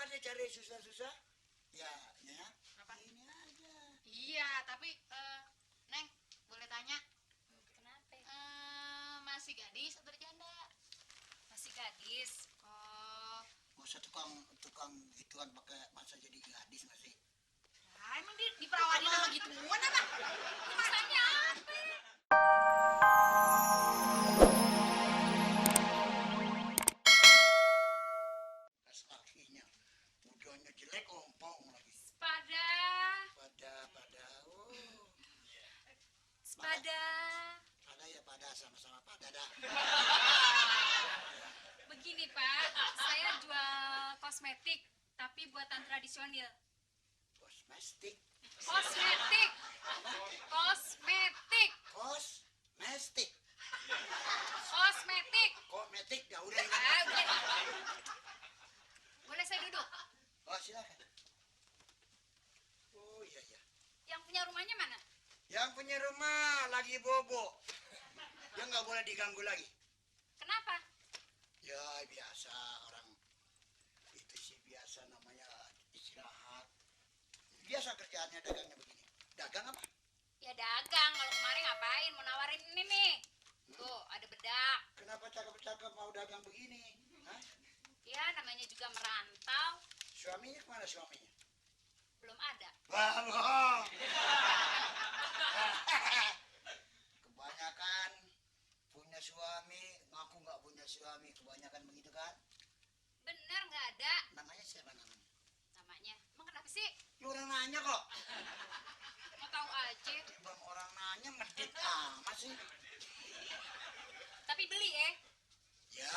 daripada cari susah-susah, ya, Apa? ini aja. Iya, tapi Neng, boleh tanya? Kenapa? Masih gadis atau udah janda? Masih gadis. Oh, Masa tukang gituan pakai masa jadi gadis masih. emang dia diperawatin sama gituan apa? Masanya apa? Pas lakinya, mudanya jelek ompong lagi. Sepada. Pada, oh. Sepada. Pada ya pada, sama-sama pada dah. Begini Pak, saya jual kosmetik, tapi buatan tradisional. Kosmetik, Kosmetik. Kosmetik. kosmetik, Kosmetik. kosmetik, ya udah. Boleh. Boleh saya duduk? Oh silakan. Oh iya. Yang punya rumahnya mana? Yang punya rumah lagi bobo. Dia nggak boleh diganggu lagi. Kenapa? Ya biasa orang itu sih biasa namanya istirahat. Biasa kerjaannya dagangnya begini. Dagang apa? Ya dagang. Kalau kemarin ngapain? Mau nawarin ini nih. Tuh, ada bedak. Kenapa cakep-cakep mau dagang begini? Hah? Ya, namanya juga merantau. Suaminya kemana suaminya? Belum ada. Bohong. Kebanyakan punya suami, ngaku nggak punya suami. Kebanyakan begitu kan? Bener nggak ada Namanya siapa namanya? namanya. Emang kenapa sih? Ya orang nanya kok. Mau tahu aja. Bang orang nanya medit amat sih. Tapi beli ya. Ya,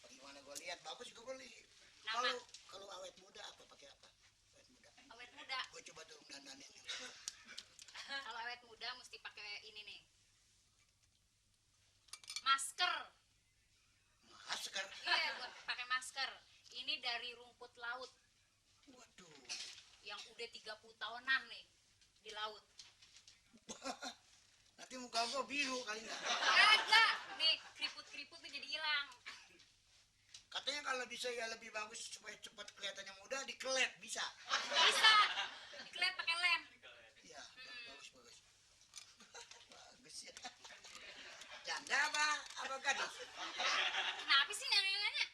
bagaimana gue lihat bagus gue beli. Nama? Kalau awet muda apa pakai apa? Awet muda. Awet muda. Gue coba turun dandanin. Kalau awet muda mesti pakai ini nih. Masker. Masker. Iya, buat pakai masker. Ini dari rumput laut Waduh. yang udah 30 tahunan nih di laut. Nanti muka gue biru kali nggak? Kagak. Nih, keriput-keriputnya jadi hilang. Katanya kalau bisa ya lebih bagus supaya cepat kelihatannya muda dikelet bisa. Bisa. Dikelet pakai lem. Iya, bagus. Bagus ya. Janda apa gadis? Kenapa sih nanya-nanya?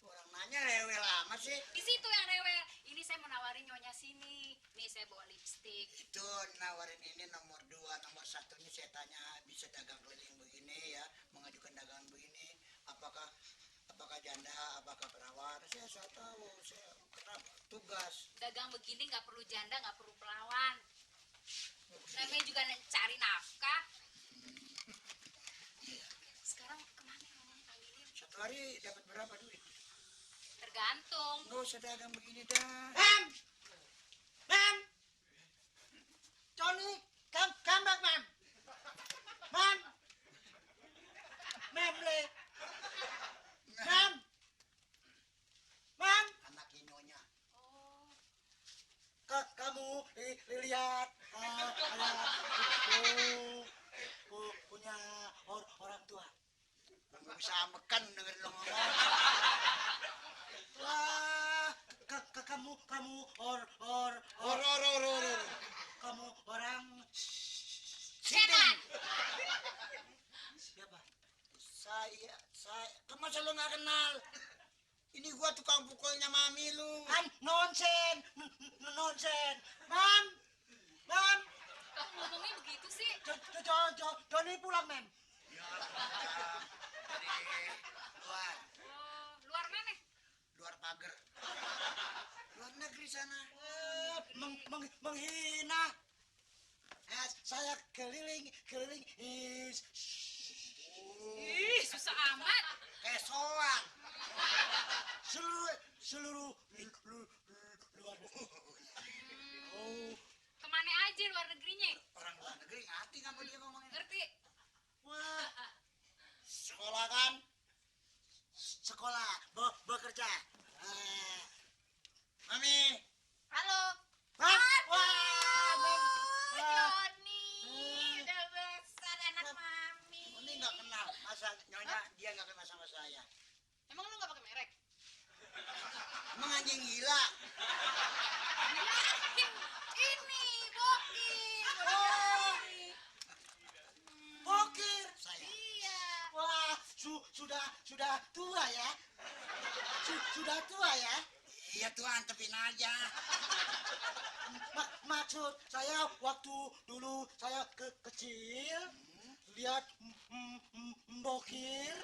Orang nanya rewel amat sih. Di situ yang rewel. Ini saya mau nawarin nyonya sini. Nih saya bawa lipstik. Itu nawarin ini nomor 2, nomor 1-nya saya tanya bisa dagang keliling begini ya, mengajukan dagangan begini, apakah janda, apakah perawan? Saya tahu, saya kenapa tugas. Dagang begini nggak perlu janda, nggak perlu perawan. Namanya juga cari nafkah. Sekarang kemana ngomongnya Kang Lilim? Satu hari dapat berapa duit? Tergantung. Nggak usah dagang begini dah. Ma'am! Johnny, come back, ma'am! Ma'am! Ma'am, le! Ma'am! Ma'am! Anak inyonya. Oh, Kamu lihat punya orang tua. Nggak bisa ambekan dengerin lo ngomong. Wah, kamu Or. kamu orang setan. siapa? Saya, kamu selalu nggak kenal. Ini gua tukang pukulnya mami lu. Nonsen. Ma'am! Kok ngomongnya begitu sih? Johnny pulang, ma'am. Ya, dari luar, Oh, luar mana? luar pagar. Luar negeri sana. Menghina. Saya keliling Ih, susah amat. Kayak soang. seluruh luar negeri. Oh, Kemana aja luar negerinya? Orang luar negeri ngerti nggak mau dia ngomongin? Ngerti? wah, Sekolah kan? sekolah, bekerja. Mami, Halo. Wah, ma'am. Joni, udah besar sudah tua ya. Sudah tua ya. Iya tuh antepin aja. Maksud saya waktu dulu saya kecil lihat mbokir.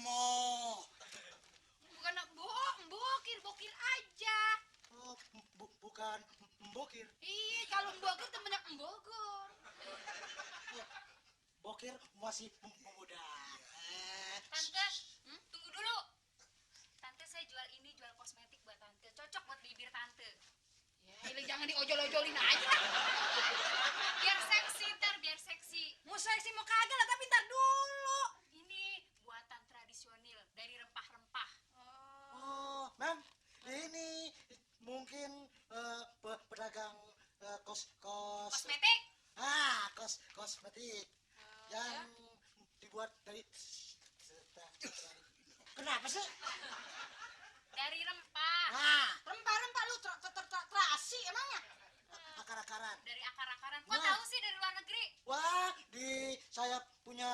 Mo. Bukan bokir aja. Oh, bukan mbokir. Iya, kalau bokir temennya Bogor. Bokir masih muda. Tante, tunggu dulu. Tante, saya jual kosmetik buat tante. Cocok buat bibir tante. Ya, ini jangan diojol-ojolin aja. Biar seksi, biar seksi. Mau seksi mau kagak lah, tapi ntar dulu. Ini buatan tradisional dari rempah-rempah. Oh, Mam, ini mungkin pedagang Kosmetik? kosmetik yang dibuat dari kenapa sih? Dari rempah. Rempah-rempah lu terasi emangnya? Akar-akaran. Dari akar-akaran. Kok Wah. tahu sih dari luar negeri? Wah, saya punya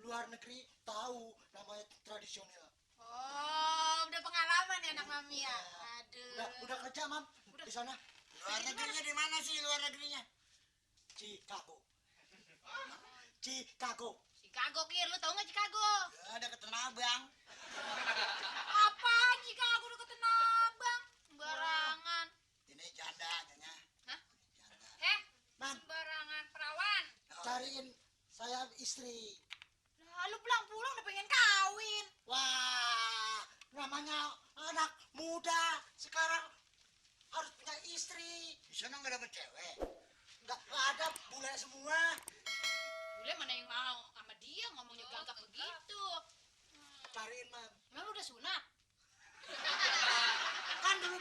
luar negeri tahu namanya tradisional. Oh, udah pengalaman ya anak mami ya. Aduh. Udah kerja, Mam, di sana. Luar negerinya di mana sih luar negerinya? Chicago. Chicago, Kir, lu tau nggak Chicago? Ya, ada ke Tanah Abang. Apaan Chicago udah ke Tanah Abang? Sembarangan. Ini janda nyonya. Hah? Janda. Mam, Sembarangan perawan. cariin saya istri. Nah, lu pulang-pulang udah pengen kawin. Wah, namanya anak muda sekarang harus punya istri. Di sana nggak dapet cewek. Nggak ada, bule semua. Bule mana yang mau sama dia ngomongnya gagap begitu. Cariin, Mam. Emang lu udah sunat? Kan dulu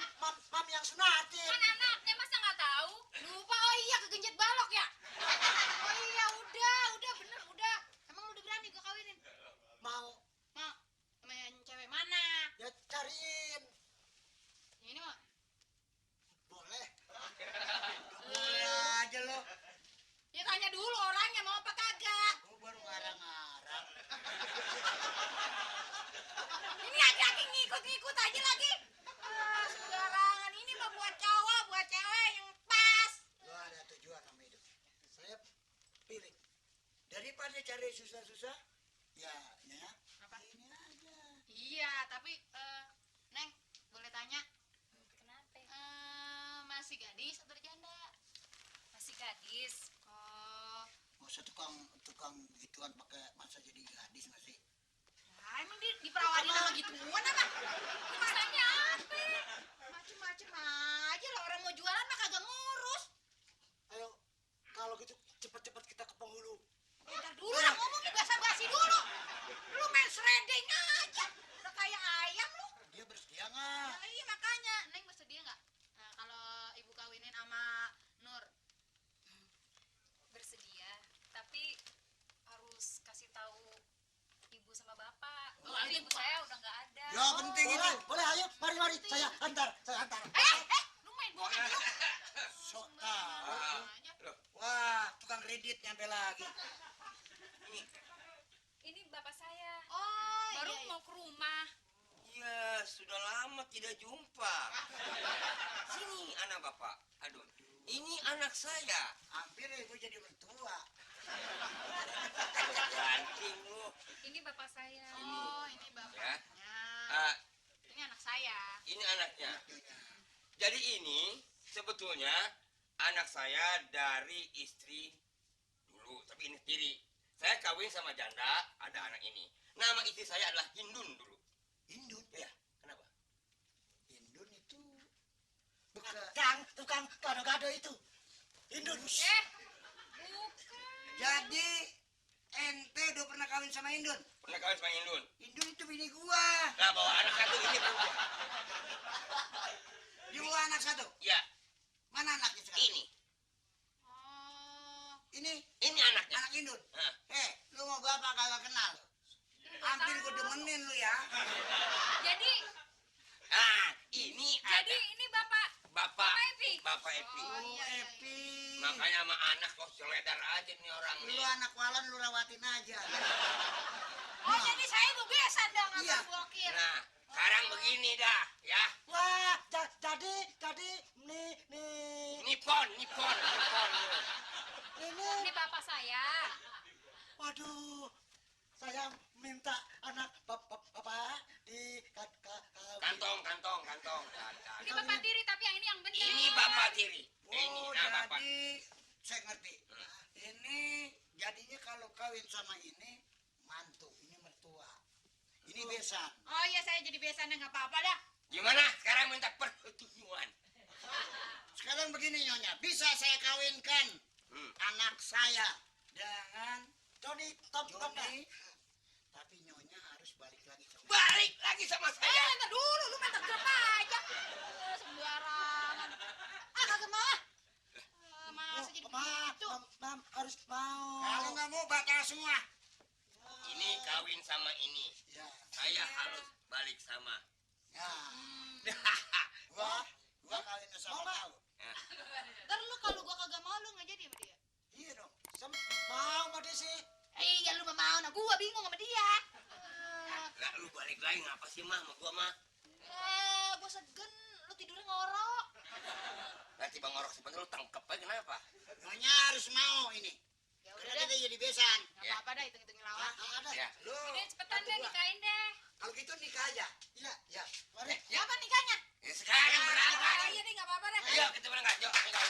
mam yang sunatin. Kan anaknya masa nggak tahu? Lupa, oh iya kegenjet balok ya? Oh iya, udah bener, udah. Emang lu udah berani gua kawinin? Mau Mau sama yang cewek mana? ya cariin. Yang ini mau? Boleh. Boleh aja lo. Ya tanya dulu orangnya mau apa kagak. Gue baru ngarang-ngarang. Ini laki-laki ngikut-ngikut aja lagi. Sembarangan, ini mah buat cowok, buat cewek yang pas. Lo ada tujuan sama hidup. Saya pilih. Daripada cari susah-susah, ya nyonya. Apa? Ini aja. Iya, tapi Neng, boleh tanya? Kenapa? Masih gadis atau janda? Masih gadis. Oh, Nggak usah tukang gituan pakai masa jadi gadis masih. nah, emang dia diperawanin sama gituan apa? Masanya apa? Macem-macem aja lah, orang mau jualan mah kagak ngurus. Ayo, kalau gitu cepet-cepet kita ke penghulu. Bentar dulu lah, ngomongnya basa-basi dulu. Lu main seredeng aja, udah kayak ayam lu. Dia bersedia nggak? Nah, iya makanya, Neng bersedia nggak? Nah, kalau ibu kawinin sama Nur, Bersedia. Tapi harus kasih tahu ibu sama bapak. Oh, Soalnya ibu. ibu saya udah nggak ada. Ya penting itu. Boleh, ayo, mari, saya antar. lu main bohong lu. Sok tahu. Aja. Wah, tukang kredit nyampe lagi. Ini bapak saya. Oh, Baru iya, iya. mau ke rumah. Iya, sudah lama tidak jumpa. Sini anak bapak. Aduh, ini anak saya. Hampir ibu jadi mertua. Ganting lu. Ini bapak saya. Oh, ini bapaknya. Ah, Ini anak saya. ini anaknya. Jadi ini sebetulnya anak saya dari istri dulu, tapi ini tiri. Saya kawin sama janda, ada anak ini. Nama istri saya adalah Hindun dulu. Indun. Ya, kenapa? Indun itu bukan. Tukang gado-gado itu. Indun. Bukan. Jadi ente udah pernah kawin sama Indun? Pernah kawin sama Hindun? Indun itu bini gua. Nah, bawa anak satu ini perempuan. Di gua anak satu. Ya, Mana anaknya sekarang? ini. Oh, Ini Ini anaknya. anak Indun. Hah. Lu mau bapak kagak kenal? Hampir gua demenin lu ya. Jadi Ah, ini jadi ada ini bapak Bapak Epi. Bapak Epi. Oh, iya, iya. Epi. Makanya sama anak kok seledar aja nih orang Lu nih. anak walon lu rawatin aja. Oh, jadi saya itu besan dong sama Iya. Bokir. Nah, sekarang begini dah, ya. Wah, jadi nih Nippon. ini. Ini bapak saya. Waduh, saya minta anak bapak di Kantong. Ini bapak tiri tapi yang ini yang benar. Ini bapak tiri. Ini, Oh, nah bapak. jadi saya ngerti. Ini jadinya kalau kawin sama ini mantu, ini mertua. Ini besan. Oh iya, saya jadi besan nggak apa-apa dah. Gimana? Sekarang minta persetujuan. Sekarang begini Nyonya, bisa saya kawinkan anak saya dengan Tony Tom. tapi Nyonya harus balik lagi sama Balik lagi sama saya. Ntar dulu, lu main tegap aja. Sembarangan. Ah, kagak mau ah. Masa jadi begitu? Mam harus mau. Kalau nggak mau batal semua. Ini kawin sama ini. Ya, Saya harus balik sama. ya. Gua kawin sama Mama. kau. Ntar lu kalau gua kagak mau, lu nggak jadi sama dia. Iya dong. Mau Desi. Iya, lu mah mau. Nah, gua bingung sama dia. Lah lu balik lagi ngapa sih mah sama gua mah? Gua segen. Lu tidurnya ngorok. Nanti bang ngorok sebentar lu tangkep aja kenapa? Nyonya harus mau ini. Ya udah Karena deh. kita jadi besan. Nggak apa-apa dah, hitung-hitung lawan. Ada. Ya. Lu. Udah cepetan bantu deh gua. nikahin deh. Kalau gitu nikah aja. Iya, ya. Mari. Ya. Apa nikahnya? Ya sekarang berangkat. Iya deh, nggak apa-apa dah. Ayo kita berangkat. Yuk, nikah.